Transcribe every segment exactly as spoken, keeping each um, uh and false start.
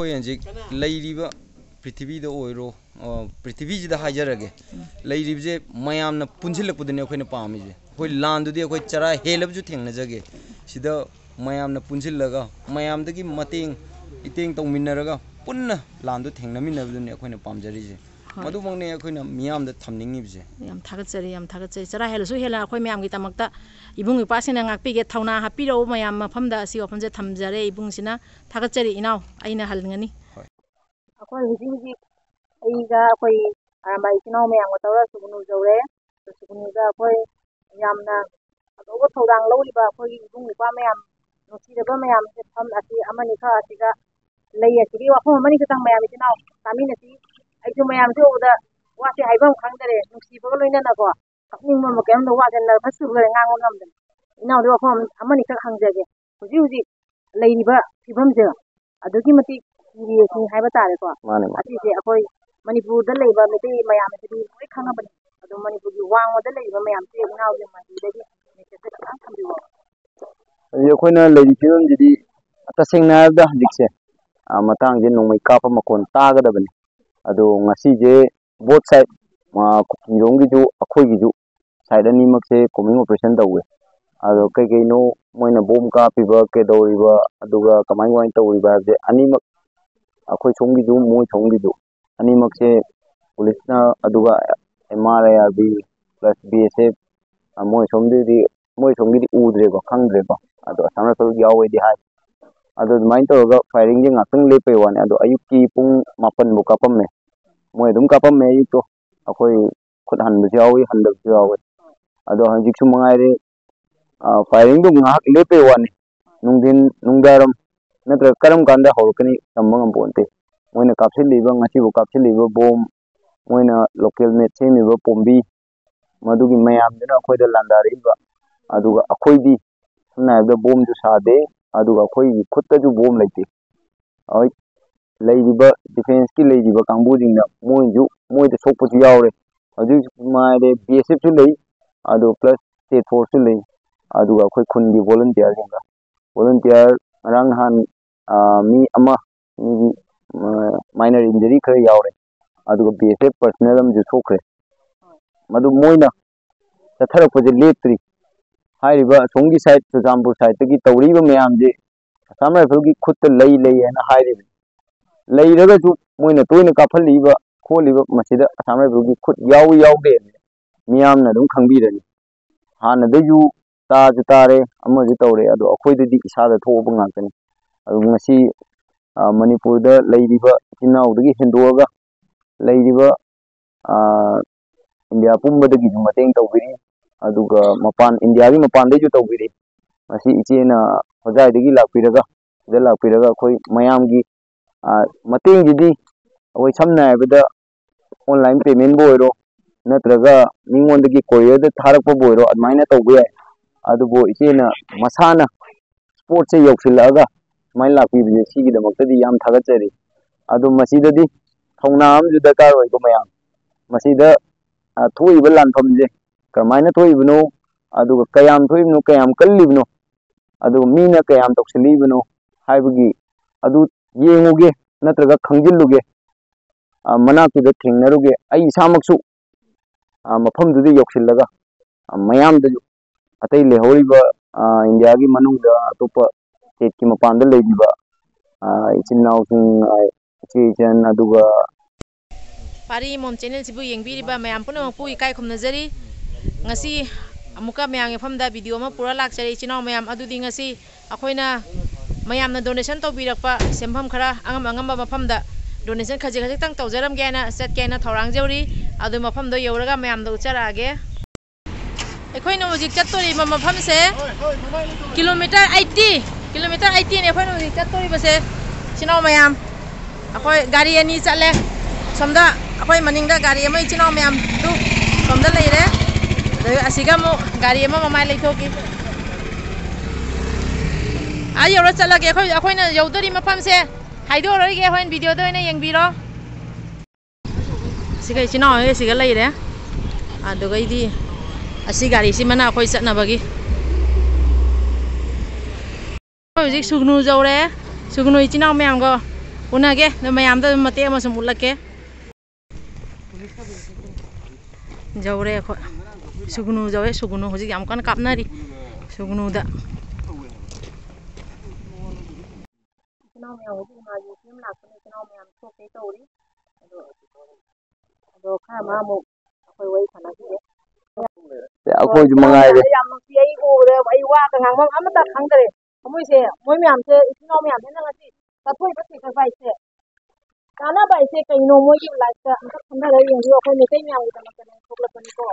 ꯑꯩꯈꯣꯏ ꯍꯧꯖꯤꯛ ꯂꯩꯔꯤꯕ ꯄ꯭ꯔꯤꯊꯤꯕꯤꯗ ꯑꯣꯏꯔꯣ, ꯑ, ꯄ꯭ꯔꯤꯊꯤꯕꯤꯁꯤꯗ ꯍꯥꯏꯖꯔꯒꯦ, ꯂꯩꯔꯤꯕꯁꯦ ꯃꯌꯥꯝꯅ ꯄꯨꯟꯁꯤꯜꯂꯛꯄꯗꯨꯅꯦ ꯑꯩꯈꯣꯏꯅ ꯄꯥꯝꯃꯤꯁꯦ꯫ ꯑꯩꯈꯣꯏ ꯂꯥꯟꯗꯨꯗꯤ ꯑꯩꯈꯣꯏ ꯆꯔꯥ ꯍꯦꯜꯂꯕꯁꯨ ꯊꯦꯡꯅꯖꯒꯦ, ꯁꯤꯗ ꯃꯌꯥꯝꯅ ꯄꯨꯟꯁꯤꯜꯂꯒ, ꯃꯌꯥꯝꯗꯒꯤ ꯃꯇꯦꯡ ꯏꯇꯦꯡ ꯇꯧꯃꯤꯟꯅꯔꯒ, ꯄꯨꯟꯅ ꯂꯥꯟꯗꯨ ꯊꯦꯡꯅꯃꯤꯟꯅꯕꯗꯨꯅꯦ ꯑꯩꯈꯣꯏꯅ ꯄꯥꯝꯖꯔꯤꯁꯦ꯫ ꯍꯣꯏ꯫ ꯃꯗꯨꯃꯛꯅꯦ ꯑꯩꯈꯣꯏꯅ ꯃꯤꯌꯥꯝꯗ ꯊꯝꯅꯤꯡꯉꯤꯕꯁꯦ꯫ ꯌꯥꯝ ꯊꯥꯒꯠꯆꯔꯤ, ꯌꯥꯝ ꯊꯥꯒꯠꯆꯔꯤ꯫ ꯆꯔꯥ ꯍꯦꯜꯂꯁꯨ ꯍꯦꯜꯂ ꯑꯩꯈꯣꯏ ꯃꯌꯥꯝꯒꯤꯗꯃꯛꯇ ꯏꯕꯨꯡ ꯏꯄ꯭ꯋꯥꯁꯤꯡꯅ ꯉꯥꯛꯄꯤꯒꯦ, ꯊꯧꯅꯥ ꯍꯥꯞꯄꯤꯔꯛꯎ꯫ ꯃꯌꯥꯝ ꯃꯐꯝꯗ ꯑꯁꯤ ꯋꯥꯐꯝꯁꯦ ꯊꯝꯖꯔꯦ꯫ ꯏꯕꯨꯡꯁꯤꯅ ꯊꯥꯒꯠꯆꯔꯤ ꯏꯅꯥꯎ, ꯑꯩꯅ ꯍꯟꯒꯅꯤ꯫ ꯍꯣꯏ꯫ ꯑꯩꯈꯣꯏ ꯍꯧꯖꯤꯛ ꯍꯧꯖꯤꯛ ꯑꯩꯒ ꯑꯩꯈꯣꯏ, ꯑ, ꯏꯆꯤꯟ ꯏꯅꯥꯎ ꯃꯌꯥꯝꯒ ꯇꯧꯔ ꯁꯨꯒꯨꯅꯨ ꯌꯧꯔꯦ꯫ ꯁꯨꯒꯨꯅꯨꯗ ꯑꯩꯈꯣꯏ ꯌꯥꯝꯅ ꯑꯆꯧꯕ ꯊꯧꯗꯥꯡ ꯂꯧꯔꯤꯕ ꯑꯩꯈꯣꯏꯒꯤ ꯏꯕꯨꯡ ꯏꯄ꯭ꯋꯥ ꯃꯌꯥꯝ, ꯅꯨꯡꯁꯤꯔꯕ ꯃꯌꯥꯝ ꯃꯐꯝ ꯑꯁꯤ ꯑꯃꯅꯤꯈꯛ ꯑꯁꯤꯗ ꯂꯩ ꯑꯁꯤꯒꯤ ꯋꯥꯐꯝ ꯑꯃꯅꯤꯈꯛꯇꯪ ꯃꯌꯥꯝ ꯏꯆꯤꯟ ꯏꯅꯥꯎ ꯇꯥꯃꯤꯟꯅꯁꯤ꯫ ꯑꯩꯁꯨ ꯃꯌꯥꯝꯁꯦ ꯎꯕꯗ ꯋꯥꯁꯦ ꯍꯥꯏꯐꯝ ꯈꯪꯗꯔꯦ, ꯅꯨꯡꯁꯤꯕꯒ ꯂꯣꯏꯅꯅꯀꯣ꯫ ꯀꯞꯅꯤꯡꯕ ꯑꯃ ꯀꯩꯅꯣꯝꯗ ꯋꯥꯁꯦ nervous ꯆꯨꯕꯗ ꯉꯥꯡꯕ ꯉꯝꯗ꯭ꯔꯦ꯫ ꯏꯅꯥꯎꯗ ꯋꯥꯐꯝ ꯑꯃꯅꯤꯈꯛ ꯍꯪꯖꯒꯦ꯫ ꯍꯧꯖꯤꯛ ꯍꯧꯖꯤꯛ ꯂꯩꯔꯤꯕ ꯐꯤꯕꯝꯁꯦ ꯑꯗꯨꯛꯀꯤ ꯃꯇꯤꯛ ꯀꯤꯔꯦ ꯁꯤꯅꯤ ꯍꯥꯏꯕ ꯇꯥꯔꯦꯀꯣ꯫ ꯃꯥꯅꯦ, ꯃꯥꯅꯦ꯫ ꯑꯁꯤꯁꯦ ꯑꯩꯈꯣꯏ ꯃꯅꯤꯄꯨꯔꯗ ꯂꯩꯕ ꯃꯩꯇꯩ ꯃꯌꯥꯝꯁꯤꯗꯤ ꯂꯣꯏ ꯈꯪꯉꯕꯅꯤ꯫ ꯑꯗꯣ ꯃꯅꯤꯄꯨꯔꯒꯤ ꯋꯥꯡꯃꯗ ꯂꯩꯔꯤꯕ ꯃꯌꯥꯝꯁꯦ ꯏꯅꯥꯎꯒꯤ ꯃꯥꯏꯀꯩꯗꯒꯤ message ꯈꯤꯇꯪ ꯊꯝꯕꯤꯔꯛꯑꯣ꯫ ꯍꯧꯖꯤꯛ ꯑꯩꯈꯣꯏꯅ ꯂꯩꯔꯤ ꯐꯤꯕꯝꯁꯤꯗꯤ ꯇꯁꯦꯡꯅ ꯍꯥꯏꯔꯕꯗ ꯍꯧꯖꯤꯛꯁꯦ, ꯑ, ꯃꯇꯥꯡꯁꯦ ꯅꯣꯡꯃꯩ ꯀꯥꯞꯄ ꯃꯈꯣꯟ ꯇꯥꯒꯗꯕꯅꯤ꯫ ꯑꯗꯣ ꯉꯁꯤꯁꯦ both side, ꯑ, ꯀꯨꯀꯤꯔꯣꯝꯒꯤꯁꯨ ꯑꯩꯈꯣꯏꯒꯤꯁꯨ side ꯑꯅꯤꯃꯛꯁꯦ combing operation ꯇꯧꯋꯦ꯫ ꯑꯗꯣ ꯀꯩꯀꯩꯅꯣ ꯃꯣꯏꯅ bomb ꯀꯥꯞꯄꯤꯕ, ꯀꯩꯗꯧꯔꯤꯕ, ꯑꯗꯨꯒ ꯀꯃꯥꯏ ꯀꯃꯥꯏꯅ ꯇꯧꯔꯤꯕ ꯍꯥꯏꯕꯁꯦ ꯑꯅꯤꯃꯛ ꯑꯩꯈꯣꯏ ꯁꯣꯝꯒꯤꯁꯨ ꯃꯣꯏ ꯁꯣꯝꯒꯤꯁꯨ ꯑꯅꯤꯃꯛꯁꯦ ꯄꯨꯂꯤꯁꯅ ꯑꯗꯨꯒ M R I R B plus B S F, ꯑ, ꯃꯣꯏ ꯁꯣꯝꯗꯗꯤ, ꯃꯣꯏ ꯁꯣꯝꯒꯤꯗꯤ ꯎꯗ꯭ꯔꯦꯀꯣ, ꯈꯪꯗ꯭ꯔꯦꯀꯣ꯫ ꯑꯗꯣ ꯑꯁꯥꯝ ꯔꯥꯏꯐꯜ ꯌꯥꯎꯋꯦꯗꯤ ꯍꯥꯏ꯫ ꯑꯗꯣ ꯑꯗꯨꯃꯥꯏꯅ ꯇꯧꯔꯒ firingꯁꯦ ꯉꯥꯛꯇꯪ ꯂꯦꯞꯄꯩ ꯋꯥꯅꯤ꯫ ꯑꯗꯣ ꯑꯌꯨꯛꯀꯤ ꯄꯨꯡ ꯃꯥꯄꯟꯕꯨ ꯀꯥꯞꯄꯝꯃꯦ꯫ ꯃꯣꯏ ꯑꯗꯨꯝ ꯀꯥꯞꯄꯝꯃꯦ ꯑꯌꯨꯛꯇꯣ꯫ ꯑꯩꯈꯣꯏ ꯈꯨꯠ ꯍꯟꯕꯁꯨ ꯌꯥꯎꯏ, ꯍꯟꯗꯕꯁꯨ ꯌꯥꯎꯏ꯫ ꯑꯗꯣ ꯍꯧꯖꯤꯛꯁꯨ ꯃꯉꯥꯏꯔꯦ, ꯑ, firingꯗꯨ ꯉꯥꯏꯍꯥꯛ ꯂꯦꯞꯄꯩ ꯋꯥꯅꯤ꯫ ꯅꯨꯡꯊꯤꯟ, ꯅꯨꯡꯗꯥꯡꯋꯥꯏꯔꯝ ꯅꯠꯇ꯭ꯔꯒ ꯀꯔꯝ ꯀꯥꯟꯗ ꯍꯧꯔꯛꯀꯅꯤ ꯇꯝꯕ ꯉꯝꯄꯣꯟꯇꯦ꯫ ꯃꯣꯏꯅ ꯀꯥꯞꯁꯤꯜꯂꯤꯕ, ꯉꯁꯤꯕꯨ ꯀꯥꯞꯁꯤꯜꯂꯤꯕ bomb, ꯃꯣꯏꯅ local made ꯁꯦꯝꯃꯤꯕ ꯄꯣꯝꯕꯤ, ꯃꯗꯨꯒꯤ ꯃꯌꯥꯝꯗꯨꯅ ꯑꯩꯈꯣꯏꯗ ꯂꯥꯟꯗꯥꯔꯛꯏꯕ꯫ ꯑꯗꯨꯒ ꯑꯩꯈꯣꯏꯗꯤ ꯁꯝꯅ ꯍꯥꯏꯔꯕꯗ bombꯁꯨ ꯁꯥꯗꯦ, ꯑꯗꯨꯒ ꯑꯩꯈꯣꯏꯒꯤ ꯈꯨꯠꯇꯁꯨ bomb ꯂꯩꯇꯦ꯫ ꯍꯣꯏ, ꯂꯩꯔꯤꯕ defenceꯀꯤ ꯂꯩꯔꯤꯕ ꯀꯥꯡꯕꯨꯁꯤꯡꯅ ꯃꯣꯏꯁꯨ, ꯃꯣꯏꯗ ꯁꯣꯛꯄꯁꯨ ꯌꯥꯎꯔꯦ꯫ ꯍꯧꯖꯤꯛ ꯍꯧꯖꯤꯛ ꯃꯉꯥꯏꯔꯦ, B S Fꯁꯨ ꯂꯩ, ꯑꯗꯨ plus state forceꯁꯨ ꯂꯩ, ꯑꯗꯨꯒ ꯑꯩꯈꯣꯏ ꯈꯨꯟꯒꯤ volunteerꯁꯤꯡꯒ꯫ Volunteer ꯉꯔꯥꯡ ꯅꯍꯥꯟ, ꯑꯥ, ꯃꯤ ꯑꯃ ꯃꯤꯒꯤ, ꯑ, minor injury ꯈꯔ ꯌꯥꯎꯔꯦ꯫ ꯑꯗꯨꯒ B S F personnel ꯑꯃꯁꯨ ꯁꯣꯛꯈ꯭ꯔꯦ꯫ ꯃꯗꯨ ꯃꯣꯏꯅ ꯆꯠꯊꯔꯛꯄꯁꯦ ꯂꯦꯞꯇ꯭ꯔꯤ꯫ ꯍꯥꯏꯔꯤꯕ ꯑꯁꯣꯝꯒꯤ side, ꯆꯨꯔꯆꯥꯟꯄꯨꯔ sideꯇꯒꯤ ꯇꯧꯔꯤꯕ ꯃꯌꯥꯝꯁꯦ Assam Rifleꯒꯤ ꯈꯨꯠꯇ ꯂꯩ, ꯂꯩ ꯍꯥꯏꯅ ꯍꯥꯏꯔꯤꯕꯅꯤ꯫ ꯂꯩꯔꯒꯁꯨ ꯃꯣꯏꯅ ꯇꯣꯏꯅ ꯀꯥꯞꯍꯜꯂꯤꯕ ꯈꯣꯠꯂꯤꯕ ꯃꯁꯤꯗ Assam Rifleꯒꯤ ꯈꯨꯠ ꯌꯥꯎꯏ ꯌꯥꯎꯗꯦ ꯃꯤꯌꯥꯝꯅ ꯑꯗꯨꯝ ꯈꯪꯕꯤꯔꯅꯤ꯫ ꯍꯥꯟꯅꯗꯩꯁꯨ ꯇꯥꯁꯨ ꯇꯥꯔꯦ, ꯑꯃꯁꯨ ꯇꯧꯔꯦ, ꯑꯗꯣ ꯑꯩꯈꯣꯏꯗꯗꯤ ꯏꯁꯥꯗ ꯊꯣꯛꯑꯕ ꯉꯥꯛꯇꯅꯤ꯫ ꯑꯗꯨ ꯉꯁꯤ, ꯑ, ꯃꯅꯤꯄꯨꯔꯗ ꯂꯩꯔꯤꯕ ꯏꯆꯤꯟ ꯏꯅꯥꯎꯗꯒꯤ ꯍꯦꯟꯗꯣꯛꯑꯒ ꯂꯩꯔꯤꯕ, ꯑ, ꯏꯟꯗꯤꯌꯥ ꯄꯨꯝꯕꯗꯒꯤꯁꯨ ꯃꯇꯦꯡ ꯇꯧꯕꯤꯔꯤ, ꯑꯗꯨꯒ ꯃꯄꯥꯟ, ꯏꯟꯗꯤꯌꯥꯒꯤ ꯃꯄꯥꯟꯗꯩꯁꯨ ꯇꯧꯕꯤꯔꯤ꯫ ꯉꯁꯤ ꯏꯆꯦꯅ ꯍꯣꯖꯥꯏꯗꯒꯤ ꯂꯥꯛꯄꯤꯔꯒ, ꯁꯤꯗ ꯂꯥꯛꯄꯤꯔꯒ ꯑꯩꯈꯣꯏ ꯃꯌꯥꯝꯒꯤ, ꯑ, ꯃꯇꯦꯡꯁꯤꯗꯤ ꯑꯩꯈꯣꯏ ꯁꯝꯅ ꯍꯥꯏꯔꯕꯗ online paymentꯕꯨ ꯑꯣꯏꯔꯣ, ꯅꯠꯇ꯭ꯔꯒ ꯃꯤꯉꯣꯟꯗꯒꯤ courierꯗ ꯊꯥꯔꯛꯄꯕꯨ ꯑꯣꯏꯔꯣ, ꯑꯗꯨꯃꯥꯏꯅ ꯇꯧꯕ ꯌꯥꯏ꯫ ꯑꯗꯨꯕꯨ ꯏꯆꯦꯅ ꯃꯁꯥꯅ spotꯁꯦ ꯌꯧꯁꯤꯜꯂꯛꯑꯒ ꯁꯨꯃꯥꯏꯅ ꯂꯥꯛꯄꯤꯕꯁꯦ, ꯁꯤꯒꯤꯗꯃꯛꯇꯗꯤ ꯌꯥꯝ ꯊꯥꯒꯠꯆꯔꯤ꯫ ꯑꯗꯣ ꯃꯁꯤꯗꯗꯤ ꯊꯧꯅꯥ ꯑꯃꯁꯨ ꯗꯔꯀꯥꯔ ꯑꯣꯏꯀꯣ ꯃꯌꯥꯝ꯫ ꯃꯁꯤꯗ, ꯑ, ꯊꯣꯛꯏꯕ ꯂꯥꯟꯐꯝꯁꯦ ꯀꯔꯝꯍꯥꯏꯅ ꯊꯣꯛꯏꯕꯅꯣ, ꯑꯗꯨꯒ ꯀꯌꯥꯝ ꯊꯣꯛꯏꯕꯅꯣ, ꯀꯌꯥꯝ ꯀꯜꯂꯤꯕꯅꯣ, ꯑꯗꯨꯒ ꯃꯤꯅ ꯀꯌꯥꯝ ꯇꯧꯁꯤꯜꯂꯛꯏꯕꯅꯣ ꯍꯥꯏꯕꯒꯤ ꯑꯗꯨ ꯌꯦꯡꯉꯨꯒꯦ, ꯅꯠꯇ꯭ꯔꯒ ꯈꯪꯖꯤꯜꯂꯨꯒꯦ, ꯑ, ꯃꯅꯥꯛꯇꯨꯗ ꯊꯦꯡꯅꯔꯨꯒꯦ꯫ ꯑꯩ ꯏꯁꯥꯃꯛꯁꯨ, ꯑ, ꯃꯐꯝꯗꯨꯗ ꯌꯧꯁꯤꯜꯂꯒ, ꯑ, ꯃꯌꯥꯝꯗꯁꯨ, ꯑꯇꯩ ꯂꯩꯍꯧꯔꯤꯕ, ꯑ, ꯏꯟꯗꯤꯌꯥꯒꯤ ꯃꯅꯨꯡꯗ ꯑꯇꯣꯞꯄ stateꯀꯤ ꯃꯄꯥꯟꯗ ꯂꯩꯔꯤꯕ, ꯑ, ꯏꯆꯤꯟ ꯏꯅꯥꯎꯁꯤꯡ, ꯑ, ꯏꯆꯦ ꯏꯆꯟ, ꯑꯗꯨꯒ ꯄꯥꯔꯤ ꯃꯣꯝ channelꯁꯤꯕꯨ ꯌꯦꯡꯕꯤꯔꯤꯕ ꯃꯌꯥꯝ ꯄꯨꯝꯅꯃꯛꯄꯨ ꯏꯀꯥꯏ ꯈꯨꯝꯅꯖꯔꯤ꯫ ꯉꯁꯤ ꯑꯃꯨꯛꯀ ꯃꯌꯥꯝꯒꯤ ꯃꯐꯝꯗ video ꯑꯃ ꯄꯨꯔ ꯂꯥꯛꯆꯔꯦ ꯏꯆꯤꯟ ꯏꯅꯥꯎ ꯃꯌꯥꯝ꯫ ꯑꯗꯨꯗꯤ ꯉꯁꯤ ꯑꯩꯈꯣꯏꯅ ꯃꯌꯥꯝꯅ donation ꯇꯧꯕꯤꯔꯛꯄ ꯁꯦꯟꯐꯝ ꯈꯔ ꯑꯉꯝ ꯑꯉꯝꯕ ꯃꯐꯝꯗ donation ꯈꯖꯤꯛ ꯈꯖꯤꯛꯇꯪ ꯇꯧꯖꯔꯝꯒꯦ ꯍꯥꯏꯅ ꯆꯠꯀꯦ ꯍꯥꯏꯅ ꯊꯧꯔꯥꯡꯖꯧꯔꯤ꯫ ꯑꯗꯨ ꯃꯐꯝꯗꯣ ꯌꯧꯔꯒ ꯃꯌꯥꯝꯗ ꯎꯠꯆꯔꯛꯑꯒꯦ꯫ ꯑꯩꯈꯣꯏꯅ ꯍꯧꯖꯤꯛ ꯆꯠꯇꯣꯔꯤꯕ ꯃꯐꯝꯁꯦ kilometre eighty, kilometre eighteenꯅꯦ ꯑꯩꯈꯣꯏꯅ ꯍꯧꯖꯤꯛ ꯆꯠꯇꯣꯔꯤꯕꯁꯦ, ꯏꯆꯤꯟ ꯏꯅꯥꯎ ꯃꯌꯥꯝ꯫ ꯑꯩꯈꯣꯏ ꯒꯥꯔꯤ ꯑꯅꯤ ꯆꯠꯂꯦ꯫ ꯁꯣꯝꯗ ꯑꯩꯈꯣꯏ ꯃꯅꯤꯡꯗ ꯒꯥꯔꯤ ꯑꯃ, ꯏꯆꯤꯟ ꯏꯅꯥꯎ ꯃꯌꯥꯝꯗꯨ ꯁꯣꯝꯗ ꯂꯩꯔꯦ꯫ ꯑꯗꯒꯤ ꯑꯁꯤꯒ ꯑꯃꯨꯛ ꯒꯥꯔꯤ ꯑꯃ ꯃꯃꯥꯏ ꯂꯩꯊꯣꯛꯈꯤ꯫ ꯑꯥ ꯌꯧꯔ ꯆꯠꯂꯒꯦ꯫ ꯑꯩꯈꯣꯏ, ꯑꯩꯈꯣꯏꯅ ꯌꯧꯗꯣꯔꯤ ꯃꯐꯝꯁꯦ ꯍꯥꯏꯗꯣꯛꯑꯔꯣꯏꯒꯦ, ꯍꯣꯔꯦꯟ videoꯗ ꯑꯣꯏꯅ ꯌꯦꯡꯕꯤꯔꯣ꯫ ꯁꯤꯒ ꯏꯆꯤꯟ ꯏꯅꯥꯎ ꯍꯣꯏ ꯁꯤꯒ ꯂꯩꯔꯦ꯫ ꯑꯗꯨꯒꯩꯗꯤ ꯑꯁꯤ ꯒꯥꯔꯤꯁꯤꯃꯅ ꯑꯩꯈꯣꯏ ꯆꯠꯅꯕꯒꯤ꯫ ꯑꯩꯈꯣꯏ ꯍꯧꯖꯤꯛ ꯁꯨꯒꯅꯨ ꯌꯧꯔꯦ꯫ ꯁꯨꯒꯅꯨ ꯏꯆꯤꯟ ꯏꯅꯥꯎ ꯃꯌꯥꯝꯒ ꯎꯅꯒꯦ, ꯑꯗꯨ ꯃꯌꯥꯝꯗ ꯑꯗꯨꯝ ꯃꯇꯦꯛ ꯑꯃ ꯁꯨꯝ ꯎꯠꯂꯛꯀꯦ꯫ ꯌꯧꯔꯦ ꯑꯩꯈꯣꯏ꯫ ꯁꯨꯒꯅꯨ ꯌꯧꯔꯦ, ꯁꯨꯒꯅꯨ ꯍꯧꯖꯤꯛ ꯌꯥꯝ ꯀꯟꯅ ꯀꯥꯞꯅꯔꯤ꯫ ꯁꯨꯒꯅꯨꯗ꯫ ꯏꯆꯤꯟ ꯏꯅꯥꯎ ꯃꯌꯥꯝ ꯍꯧꯖꯤꯛ ꯏꯃꯥꯒꯤ ꯌꯨꯝ ꯂꯥꯛꯄꯅꯦ, ꯏꯆꯤꯟ ꯏꯅꯥꯎ ꯃꯌꯥꯝ ꯊꯣꯛꯀꯦ ꯇꯧꯔꯤ꯫ ꯑꯗꯣ, ꯑꯗꯣ ꯈꯔ ꯑꯃ ꯑꯃꯨꯛ ꯑꯩꯈꯣꯏ ꯋꯥꯔꯤ ꯁꯥꯟꯅꯈꯤꯒꯦ꯫ ꯑꯩꯈꯣꯏꯁꯨ ꯃꯉꯥꯏꯔꯦ꯫ ꯌꯥꯝ ꯅꯨꯡꯁꯤ, ꯑꯩ ꯎꯕꯗ ꯑꯩ ꯋꯥꯒ ꯉꯥꯡꯐꯝ ꯑꯃꯠꯇ ꯈꯪꯗ꯭ꯔꯦ꯫ ꯊꯃꯣꯏꯁꯦ, ꯃꯣꯏ ꯃꯌꯥꯝꯁꯦ, ꯏꯆꯤꯟ ꯏꯅꯥꯎ ꯃꯌꯥꯝꯁꯤꯅ ꯉꯁꯤ ꯆꯠꯊꯣꯛꯏꯕ sacrifice ꯁꯦ, ꯀꯥꯟꯅꯕ ꯍꯥꯏꯁꯦ ꯀꯩꯅꯣ? ꯃꯣꯏꯒꯤ ꯂꯥꯏꯐꯇ ꯑꯝꯇ ꯈꯟꯊꯔ ꯌꯦꯡꯕꯤꯌꯨ꯫ ꯑꯩꯈꯣꯏ ꯃꯩꯇꯩ ꯃꯌꯥꯝꯒꯤꯗꯃꯛꯇꯅꯦ ꯊꯣꯛꯂꯛꯄꯅꯤꯀꯣ,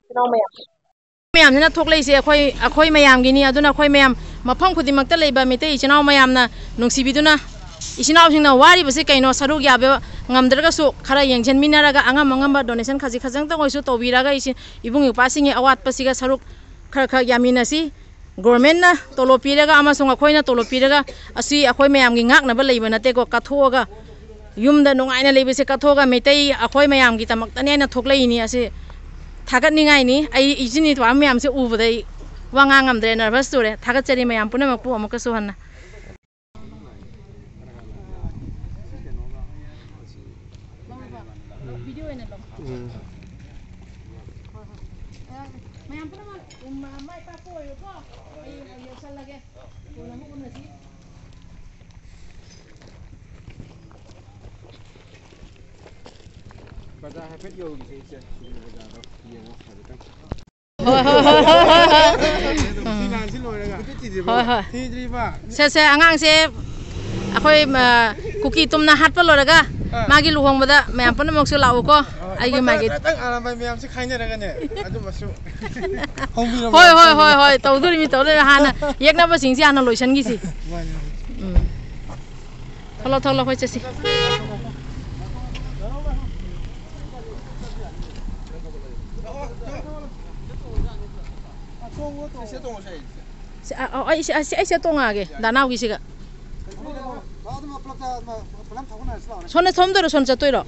ꯏꯆꯤꯟ ꯏꯅꯥꯎ ꯃꯌꯥꯝ꯫ ꯃꯌꯥꯝꯁꯤꯅ ꯊꯣꯛꯂꯛꯏꯁꯦ ꯑꯩꯈꯣꯏ, ꯑꯩꯈꯣꯏ ꯃꯌꯥꯝꯒꯤꯅꯤ꯫ ꯑꯗꯨꯅ ꯑꯩꯈꯣꯏ ꯃꯌꯥꯝ, ꯃꯐꯝ ꯈꯨꯗꯤꯡꯃꯛꯇ ꯂꯩꯕ ꯃꯩꯇꯩ ꯏꯆꯤꯟ ꯏꯅꯥꯎ ꯃꯌꯥꯝꯅ ꯅꯨꯡꯁꯤꯕꯤꯗꯨꯅ, ꯏꯆꯤꯟ ꯏꯅꯥꯎꯁꯤꯡꯅ ꯋꯥꯔꯤꯕꯁꯤ ꯀꯩꯅꯣ, ꯁꯔꯨꯛ ꯌꯥꯕ ꯉꯝꯗ꯭ꯔꯒꯁꯨ ꯈꯔ ꯌꯦꯡꯁꯤꯟꯃꯤꯟꯅꯔꯒ ꯑꯉꯝ ꯑꯉꯝꯕ donation ꯈꯖꯤꯛ ꯈꯖꯤꯛꯇꯪ ꯑꯣꯏꯁꯨ ꯇꯧꯕꯤꯔꯒ, ꯏꯆꯤꯟ, ꯏꯕꯨꯡ ꯏꯄ꯭ꯋꯥꯁꯤꯡꯒꯤ ꯑꯋꯥꯠꯄꯁꯤꯒ ꯁꯔꯨꯛ ꯈꯔ ꯈꯔ ꯌꯥꯃꯤꯟꯅꯁꯤ꯫ Government ꯅ ꯇꯣꯂꯣꯞ ꯄꯤꯔꯒ ꯑꯃꯁꯨꯡ ꯑꯩꯈꯣꯏꯅ ꯇꯣꯂꯣꯞ ꯄꯤꯔꯒ ꯑꯁꯤ ꯑꯩꯈꯣꯏ ꯃꯌꯥꯝꯒꯤ ꯉꯥꯛꯅꯕ ꯂꯩꯕ ꯅꯠꯇꯦꯀꯣ꯫ ꯀꯠꯊꯣꯛꯑꯒ ꯌꯨꯝꯗ ꯅꯨꯡꯉꯥꯏꯅ ꯂꯩꯕꯁꯦ ꯀꯠꯊꯣꯛꯑꯒ ꯃꯩꯇꯩ ꯑꯩꯈꯣꯏ ꯃꯌꯥꯝꯒꯤꯗꯃꯛꯇꯅꯦ ꯍꯥꯏꯅ ꯊꯣꯛꯂꯛꯏꯅꯤ꯫ ꯑꯁꯤ ꯊꯥꯒꯠꯅꯤꯡꯉꯥꯏꯅꯤ꯫ ꯑꯩ ꯏꯆꯤꯟ ꯏꯄ꯭ꯋꯥ ꯃꯌꯥꯝꯁꯦ ꯎꯕꯗ ꯑꯩ ꯋꯥ ꯉꯥꯡ ꯉꯝꯗ꯭ꯔꯦ, nervous ꯆꯨꯔꯦ꯫ ꯊꯥꯒꯠꯆꯔꯤ ꯃꯌꯥꯝ ꯄꯨꯝꯅꯃꯛꯄꯨ ꯑꯃꯨꯛꯀꯁꯨ ꯍꯟꯅ꯫ ꯎꯝ꯫ ꯃꯌꯥꯝ ꯄꯨꯝꯅꯃꯛ, ꯎꯝ, ꯃꯥꯏ ꯄꯥꯛꯄ ꯑꯣꯏꯌꯨꯀꯣ꯫ ꯑꯩ ꯌꯧꯁꯜꯂꯒꯦ꯫ ꯀꯣꯟꯅ ꯑꯃꯨꯛ ꯎꯅꯁꯤ꯫ ꯕꯖꯥꯔ ꯍꯥꯏꯐꯦꯠ ꯌꯧꯔꯨꯁꯦ ꯏꯆꯦ, ꯁꯤꯡꯖꯨ ꯕꯖꯥꯔꯗꯣ ꯌꯦꯡꯉꯣ ꯍꯥꯏꯐꯦꯠꯇꯪ꯫ ꯍꯣꯏ, ꯍꯣꯏ, ꯍꯣꯏ, ꯍꯣꯏ, ꯍꯣꯏ꯫ ꯁꯤ ꯎꯝ꯫ ꯂꯥꯟꯁꯤ ꯂꯣꯏꯔꯒ꯫ ꯍꯣꯏ, ꯍꯣꯏ꯫ ꯊꯤꯗ꯭ꯔꯤꯕ? ꯁꯦ, ꯁꯦ, ꯑꯉꯥꯡꯁꯦ ꯑꯩꯈꯣꯏ, ꯑ, ꯀꯨꯀꯤ ꯇꯨꯝꯅ ꯍꯥꯠꯄ ꯂꯣꯏꯔꯒ ꯑꯥ꯫ ꯃꯥꯒꯤ ꯂꯨꯍꯣꯡꯕꯗ ꯃꯌꯥꯝ ꯄꯨꯝꯅꯃꯛꯁꯨ ꯂꯥꯛꯎꯀꯣ꯫ ꯑꯥ, ꯑꯩꯒꯤ ꯃꯥꯒꯤ ꯈꯤꯇꯪ ꯑꯔꯥꯝꯕꯥꯏ ꯃꯌꯥꯝꯁꯤ ꯈꯥꯏꯅꯔꯒꯅꯦ, ꯑꯗꯨꯃꯁꯨ ꯍꯣꯡꯕꯤꯔꯝꯃꯣ꯫ ꯍꯣꯏ, ꯍꯣꯏ, ꯍꯣꯏ, ꯍꯣꯏ, ꯇꯧꯗꯣꯔꯤꯃꯤ, ꯇꯧꯗꯣꯔꯤꯃꯤ꯫ ꯍꯥꯟꯅ ꯌꯦꯛꯅꯕꯁꯤꯡꯁꯤ ꯍꯥꯟꯅ ꯂꯣꯏꯁꯤꯟꯈꯤꯁꯤ꯫ ꯃꯥꯅꯤ, ꯃꯥꯅꯤ꯫ ꯎꯝ꯫ ꯊꯣꯛꯂꯛꯑꯣ, ꯊꯣꯛꯂꯛꯑꯣ, ꯑꯩꯈꯣꯏ ꯆꯠꯁꯤ꯫ ꯁꯤ, ꯑ, ꯑ, ꯑꯩ ꯁꯤ, ꯑ, ꯁꯤ, ꯑꯩ ꯁꯤꯗ ꯇꯣꯡꯉꯛꯑꯒꯦ, ꯗꯥꯅꯥꯎꯒꯤꯁꯤꯒ꯫ ꯁꯣꯝꯗ, ꯁꯣꯝꯗꯔꯣ, ꯁꯣꯝ ꯆꯠꯇꯣꯏꯔꯣ?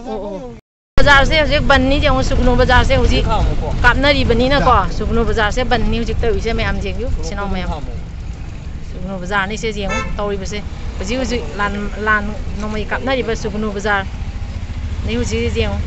ꯑꯣ, ꯑꯣ꯫ ꯕꯖꯥꯔꯁꯦ ꯍꯧꯖꯤꯛ ꯕꯟꯅꯤ, ꯌꯦꯡꯉꯨ, ꯁꯨꯒꯅꯨ ꯕꯖꯥꯔꯁꯦ ꯍꯧꯖꯤꯛ ꯀꯥꯞꯅꯔꯤꯕꯅꯤꯅꯀꯣ, ꯁꯨꯒꯅꯨ ꯕꯖꯥꯔꯁꯦ ꯕꯟꯅꯤ ꯍꯧꯖꯤꯛ ꯇꯧꯔꯤꯁꯦ, ꯃꯌꯥꯝ ꯌꯦꯡꯕꯤꯌꯨ, ꯏꯆꯤꯟ ꯏꯅꯥꯎ ꯃꯌꯥꯝ꯫ ꯁꯨꯒꯅꯨ ꯕꯖꯥꯔꯅꯤ ꯁꯦ, ꯌꯦꯡꯉꯨ ꯇꯧꯔꯤꯕꯁꯦ꯫ ꯍꯧꯖꯤꯛ ꯍꯧꯖꯤꯛ ꯂꯥꯟ, ꯂꯥꯟ ꯅꯣꯡꯃꯩ ꯀꯥꯞꯅꯔꯤꯕ ꯁꯨꯒꯅꯨ ꯕꯖꯥꯔꯅꯤ ꯍꯧꯖꯤꯛ, ꯌꯦꯡꯉꯨ꯫